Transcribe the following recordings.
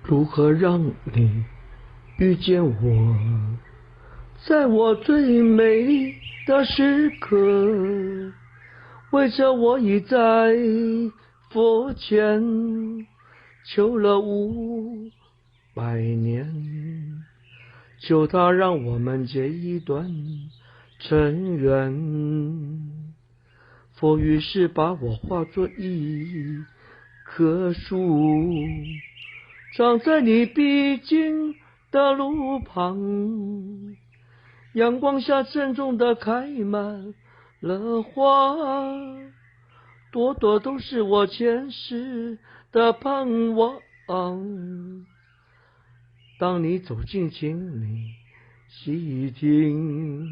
如何讓你遇見我，在我最美麗的時刻，為這我已在佛前求了500年，求他讓我們結一段塵緣。佛於是把我化作一棵樹，長在你必經的路旁，陽光下鄭重的開滿了花，朵朵都是我前世的盼望。當你走近，請你細聽，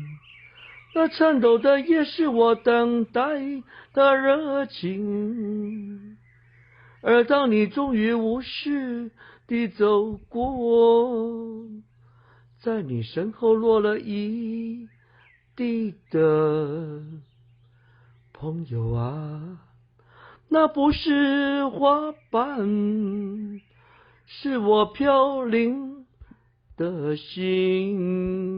那顫抖的也是我等待的熱情。而當你終於無視地走過，在你身後落了一地的朋友啊，那不是花瓣，是我飄零的心。